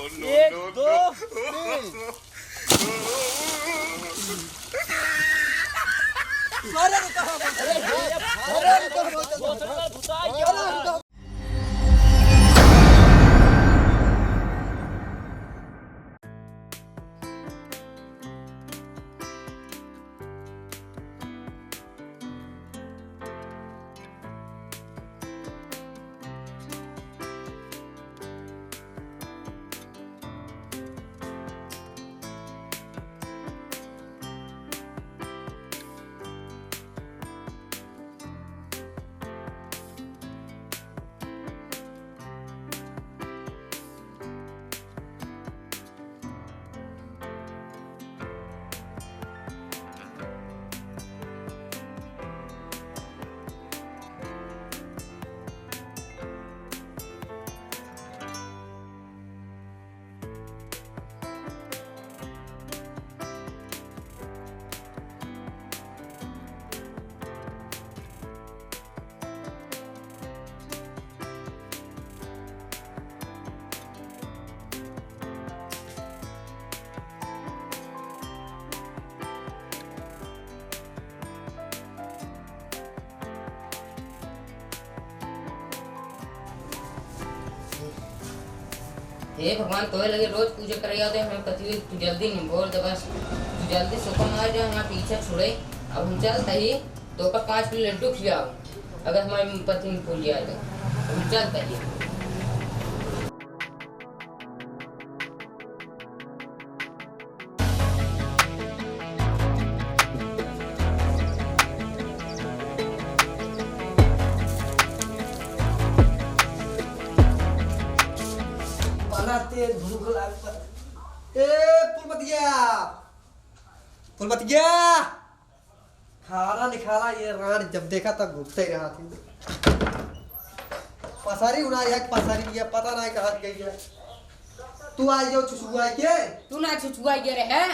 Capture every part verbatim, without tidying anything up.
एक, दो, तीन। अरे, अरे, हे भगवान, तोहे लगे रोज पूजा करे जाते हैं, हमें पति तू जल्दी निबोर दे बस, तू जल्दी सुखम आ जा, हमारे पीछे छुड़े। अब हम चलते ही तो का पाँच किलो लड्डू खियाओ, अगर हमारे पति में पूरी आए तो हम चलते ही। बड़ा तेज भूख लागल। ए, फुलबतिया, फुलबतिया, खाना निकाला, ये रांड जब देखा तब घूमते ही रहा थी। पसारी उड़ा, एक पसारी दिया, पता नहीं कहाँ गई है। तू आई जाओ छुछुआ के। तू ना छुछुआ के रहे।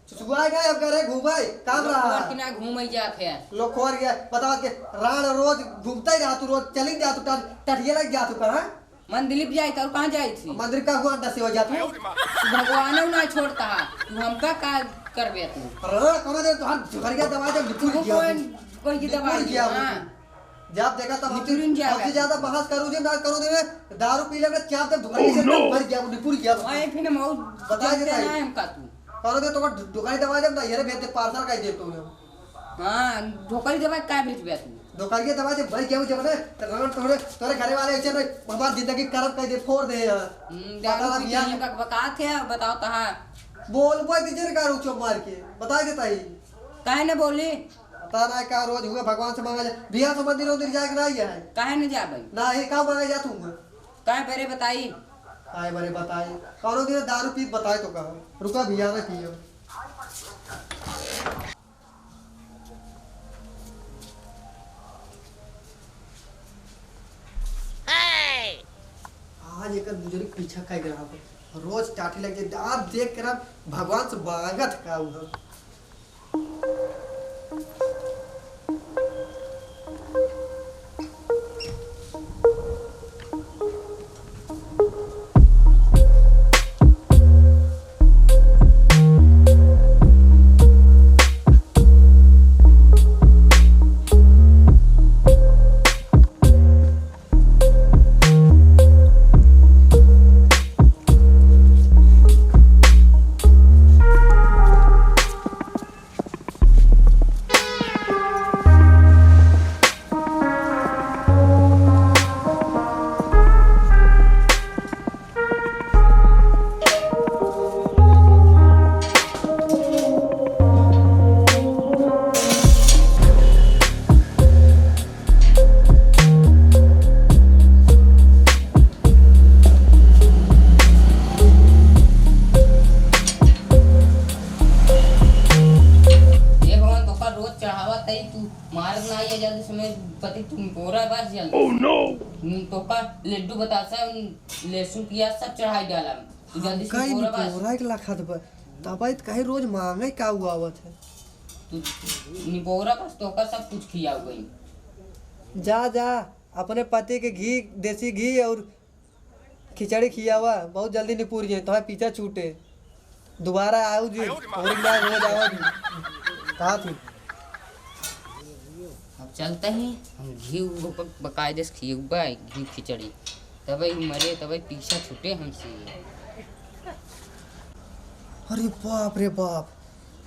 छुछुआ के अब करे घूमे, काम रहा। लोग की ना घूमे जात है। लोग खोर गया, बताओ के रांड रोज घूमते ही रहा तू, रोज चली जा तू, टट-, टटिया लग जा तू कहाँ? मंदिर भी जाए, कल कहाँ जाए थी? मंदिर का हुआ, अंडा सेवा जात है। तू भगवान ना छोड़ता है, तू हमका का करबे तू? अरे, कौनो दिन तोहार झुकरिया दबा दे, निपुर तू गया। कौन, कोई की निपुर दबा गया दी, वो। हाँ। जब देखा तब हमसे, निपुरिन जावे। हमसे ज्यादा बहस करू जे ना करू दे, दारू पी लेबे, चाप दे, झुकरिया से Oh, no! मर गया, वो निपुर गया। ओए, फिर हम और बता जब देता देना है। है हमका तू। कौनो दिन तोहार झुकरिया दबा दे ना, ये रे भेज दे, parcel कर दे तू। हाँ, झोकरी दबा का भेजबे तू? झोकरी दबा जे भर के आऊ जब ने, त रावण तोरे, तोरे घरे वाले ऐसे ने हमार जिंदगी खराब कर दे, फोड़ दे यार। हम्म, पता दारू ना पी के बियाह। ये का बकात है, बताओ तहाँ। बोल, बोल दीजिए ना, का रुचो मार के, बता देता ही। काहे न बोली? पता ना का रोज हुए भगवान से मांगा जाए, बियाह से मंदिर उंदिर जाए के नहीं है। काहे न जाबे? ना, ये का मांगा जा तू? काहे बरे बताई? काहे बरे बताई? कौनो दिन दारू पी बताए तो कहा, रुका बियाह ना कियो। आज एकर बुजुर्ग पीछा कइ के रहा, रोज टाटी लग जाए, आज देख के ना भगवान से मांगत का उ हम। ये भगवान, तोका रोज चढ़ावा तई तू मारत ना आइए जल्दी से, मैं पति तू निपोरा बस जल्दी। Oh no! हम्म, तोका लड्डू बतासा, लहसुन प्याज सब चढ़ाई डाला। तू जल्दी से हमका ही निपोरा बस। निपोरा के लाखात बा। तब आई त कहीं रोज मांगे का हुआ आवत है। तू निपोरा बस, तोका सब कुछ खियाऊ गई। जा, जा, अपने पति के घी, देसी घी और खिचड़ी खियावा, बहुत जल्दी निपुर जाए, तोहरे पीछा छूटे। दोबारा आऊ जी, अरे माँ। और ना रोज आवा जी। कहा थी? अब चलते ही हम घी ब-, बकायदे से खियउबा, घी खिचड़ी। तबे मरे, तबे पीछा छूटे हमसे। अरे बाप रे बाप,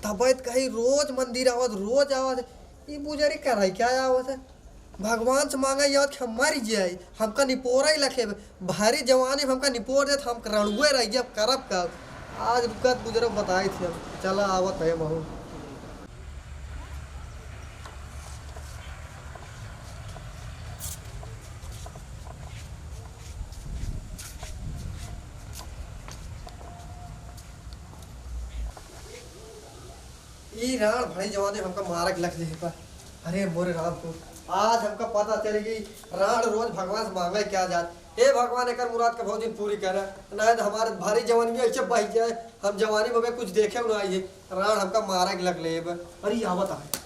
तबे त कही रोज मंदिर आवत, रोज आवत। ई बुजरी कराई क्या आवत है? भगवान से मांगा, ये आवत कि हम मर जाए, हमका निपोरा ही लखे। भारी जवानी में हमका निपोर देत, हम रणुए रह गए, अब करब का? आज रुकत बुजुर्ग बताई थी हम, चला आवत है महू। ई राण भारी जवानी में हमका मारक लग जाए पर। अरे मोरे राम को, आज हमका पता चल गई, राण रोज भगवान से मांगे क्या जात। हे भगवान, एकर मुराद के भौजिन पूरी करे, नहीं तो हमारे भारी जवानी में ऐसे बह जाए, हम जवानी में कुछ देखे ना आइए, राण हमका मारे के लग ले बा। अरे, आवत है।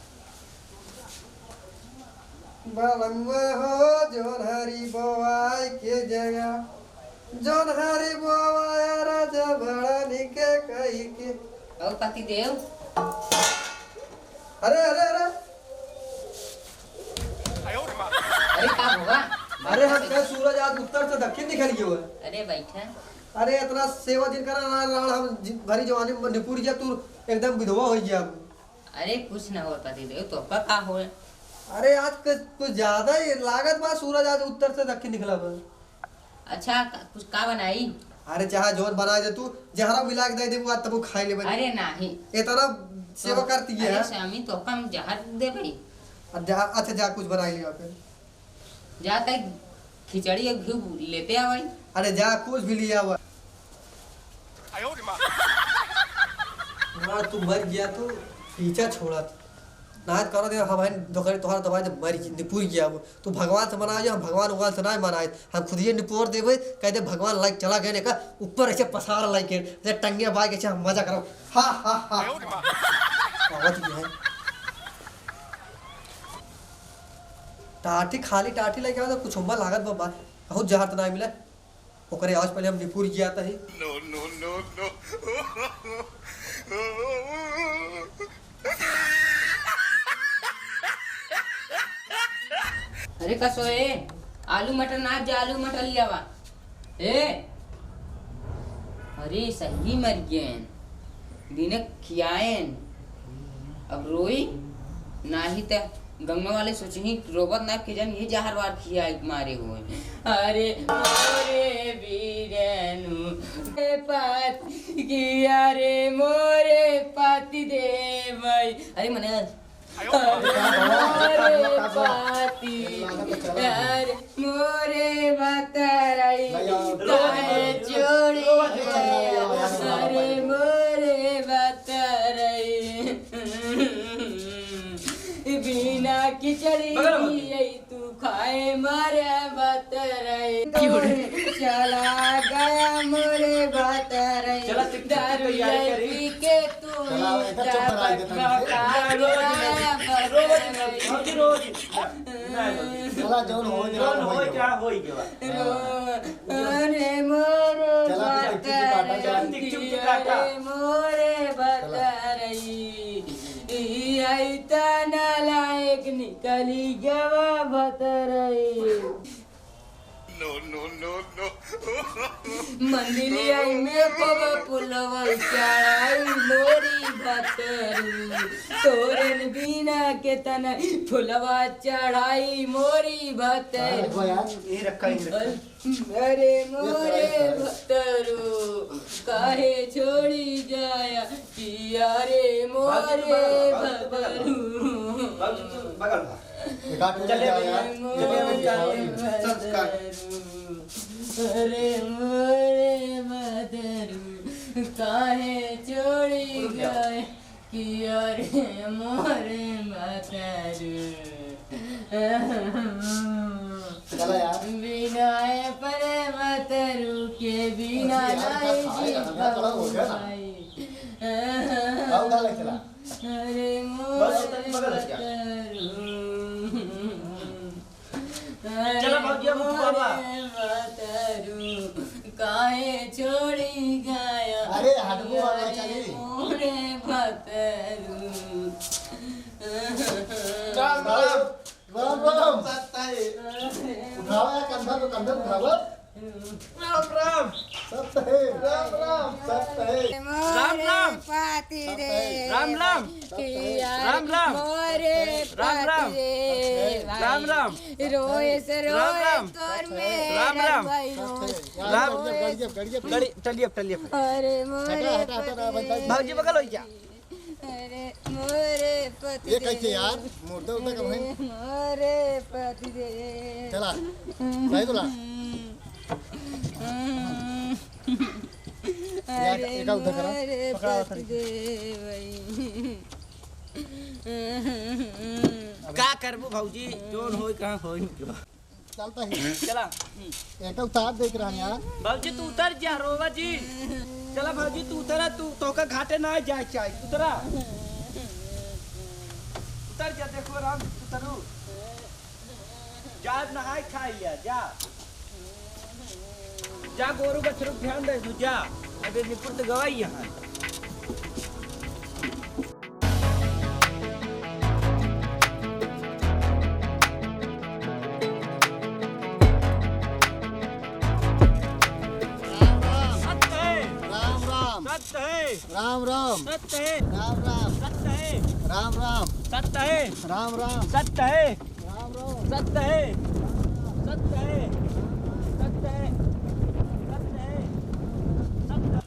बलमुआ हो, जोन्हारी बोआई के जगह, जोन्हारी बोआया राजा बड़ा निके कही के। और पतिदेव? अरे, अरे, अरे। अरे, का हुआ? अरे, हम कहे सूरज आज उत्तर से दक्षिण निकल गयो है। अरे, बैठा। अरे, इतना सेवा जिन करा ना, ना, हम जि-, भरी जवानी में निपुर गया, तू एकदम विधवा हो गया। अरे, कुछ ना हो पतिदेव, तो का, का हो? अरे, आज कुछ, कुछ ज्यादा ही लागत बा, सूरज आज उत्तर से दक्षिण निकला बा। अच्छा, का, कुछ का बनाई? अरे, चाहे जौन बनाए दे तू, जहरा मिला के दे दे, वो आज तबो खाई ले बनी। अरे, नाही। इतना सेवा तो, करती है। अरे, स्वामी, तो कम जहर दे भाई। अब जा, अच्छा, जा, कुछ बनाई लिया फिर। जा, तय खिचड़ी और घी लेते आ भाई। अरे, जा, कुछ भी लिया हुआ। ना, तू मर गया, तू पीछा छोड़त। ना करो दे, हम हैं धोखाधड़ी तोहार दवाई दे, मर गई, निपुर गया वो। तू भगवान से मनाओ, हम भगवान उगवान से ना मनाए। हम खुद ये निपोर देवे, कह दे भगवान लाइक चला गए, का ऊपर ऐसे पसार लाइक है, ऐसे टंगे बाय के ऐसे हम मजा करो। हा, हा, हा। आवाज भी है। टाटी, खाली टाटी लेके आओ तो कुछ उम्मा लागत बा, बहुत जहर तो ना मिले। ओकरे आज पहले हम निपुर गया था ही। No, no, no, no। अरे कसो ए, आलू मटर ना जा, आलू मटर लियावा। ए, अरे सही मर गए। दिने खियाएन, अब रोई नाही त गंगा वाले सोचही रोबत ना कि जन ये जहर वार खिया मारे होए। अरे मोरे बीरनु, ए पाती की, अरे मोरे पाती दे भाई। अरे मने अरे मोरे पाती, अरे मोरे बतरई, काहे छोड़ी गया? अरे मोरे बतरई, बिना खिचड़ी खियाई तू खाए मरे बतरई। चला गया मोरे बतरई, चला, टिक, टिक, टिक, दारू तैयारी करी। पी के तू चला, ही इधर चुप करा, इधर चुप करा। रोज, रोज, रोज, रोज। ना, ना, ना। चला, जौन हो गया, जौन हो गया। हो गया, हो गया। रो-, अरे मोरे चला, तू चुप, चुप, चुप, चुप, चुप, चुप, चुप, चुप। बतरई, अरे मोरे बतरई, ई आई त नालायक निकली गवा बतरई। No, no, no, no। मंदिलिया में पवा पुलवा चढ़ाई मोरी भतरू, तोरन बिना के तना फुलवा चढ़ाई मोरी भतरू। ये रखा, ये रखा। अरे मोरे भतरू, काहे छोड़ी जाया पिया रे मोरे भतरू। बगल भाग। चले भैया, चले भैया। संस्कार। अरे मोरे भतरू, काहे छोड़ी गए कि अरे मोरे भतरू। चला यार। बिना ए परे भतरू के बिना अरे यार, नहीं का खाए जी खाना खड़ा हो गया ना? पाई। आओ, उठा ले, चला। अरे बस, मोरे बगल हट जा। भतरू। चला, भाग गया, मुंह बाबा। अरे मोरे भतरू, काहे छोड़ी गया अरे, हटबो वाला यार चली। मोरे भतरू। राम, राम। राम, राम। सत्य है। उठावा यार, कंधा तो, कंधा उठावा। राम, राम। सत्य है। राम, राम। सत्य है। राम, राम। मोरे पति देव। राम, राम। किया राम, राम। मोरे राम, राम। पति देव। राम, राम। रोए से रोए राम, राम। तोर में राम, राम। रंगवाई रोए। राम। गड़ी, गड़ी, गड़ी। गड़ी, टलिए, टलिए। अरे मोरे हटा, हटा, हटा, पति हटा, देव। भौजी बगल हो जा। अरे मोरे पति ये कैसे देव। यार? मुर्दा उर्दा का भाई? अरे मोरे पति देव। चला, सही बोला। यार, अरे एका उधर करा। मोरे पति देव। का करबू भौजी, जोन होई कहाँ होई। चलता ही। चला। एक उतार देख रहा यार। भौजी तू उतर जा, रोवा जी। चला भौजी तू उतरा, तू तोका घाटे ना जाए चाहे। उतरा। उतर जा, देखो राम, उतरू। जा नहाए खाए लिया, जा। जा गोरू बछरू ध्यान दे तू, जा। अबे निपुण तो गवाई यहाँ। राम राम। सत्य है। राम राम। सत्य है। राम राम। राम राम। सत्य है। राम राम। सत्य है। राम राम। सत्य है। राम राम। सत्य है। सत्य है। सत्य है। सत्य है। सत्य।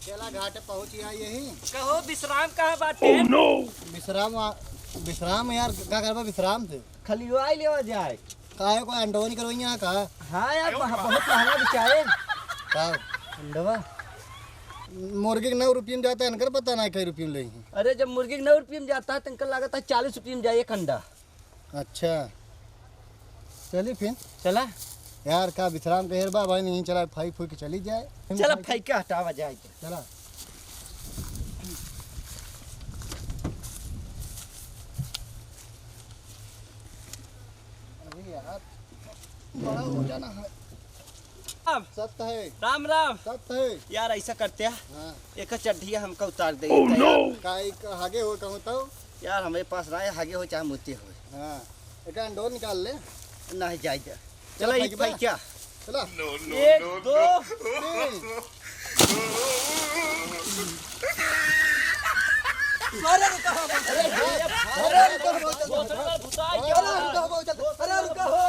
चला घाट पहुँच गया यही। कहो विश्राम कहाँ बाटे? Oh no! विश्राम आ-, विश्राम यार, का करबा विश्राम से? खलिवाई लेवा जाए। काहे को अंडवा निकलवाइया का? हाँ यार, बह-, बहुत महंगा बिचाए। का? अंडवा? मुर्गी के नौ रुपये में जाता है, इनकर पता नहीं कई रुपये में लेही। अरे जब मुर्गी के नौ रुपये में जाता है, तो इनकर लागत है चालीस रुपये में जाए एक अंडा। अच्छा, चली फिर। चला। यार, का विश्राम के हेर बा भाई, नहीं चला, फाई फूई के चली जाए। चला, फाई के हटावा जाए। चला। अरे यार, बड़ा हो जाना है। अब सत्य है। राम राम। सत्य है। यार, ऐसा करते हैं, हाँ। एक चड्ढिया हमका उतार दे। Oh no! का एक हागे हो कहूँ तो? यार, हमारे पास ना है, हागे हो चाहे मुते हो। हाँ, एक अंडो निकाल ले। नहीं, जाए जा। चला, चला, एक भाई क्या? चला। एक, दो, तीन। अरे रुका हो, अरे रुका हो, अरे रुका हो, अरे रुका हो।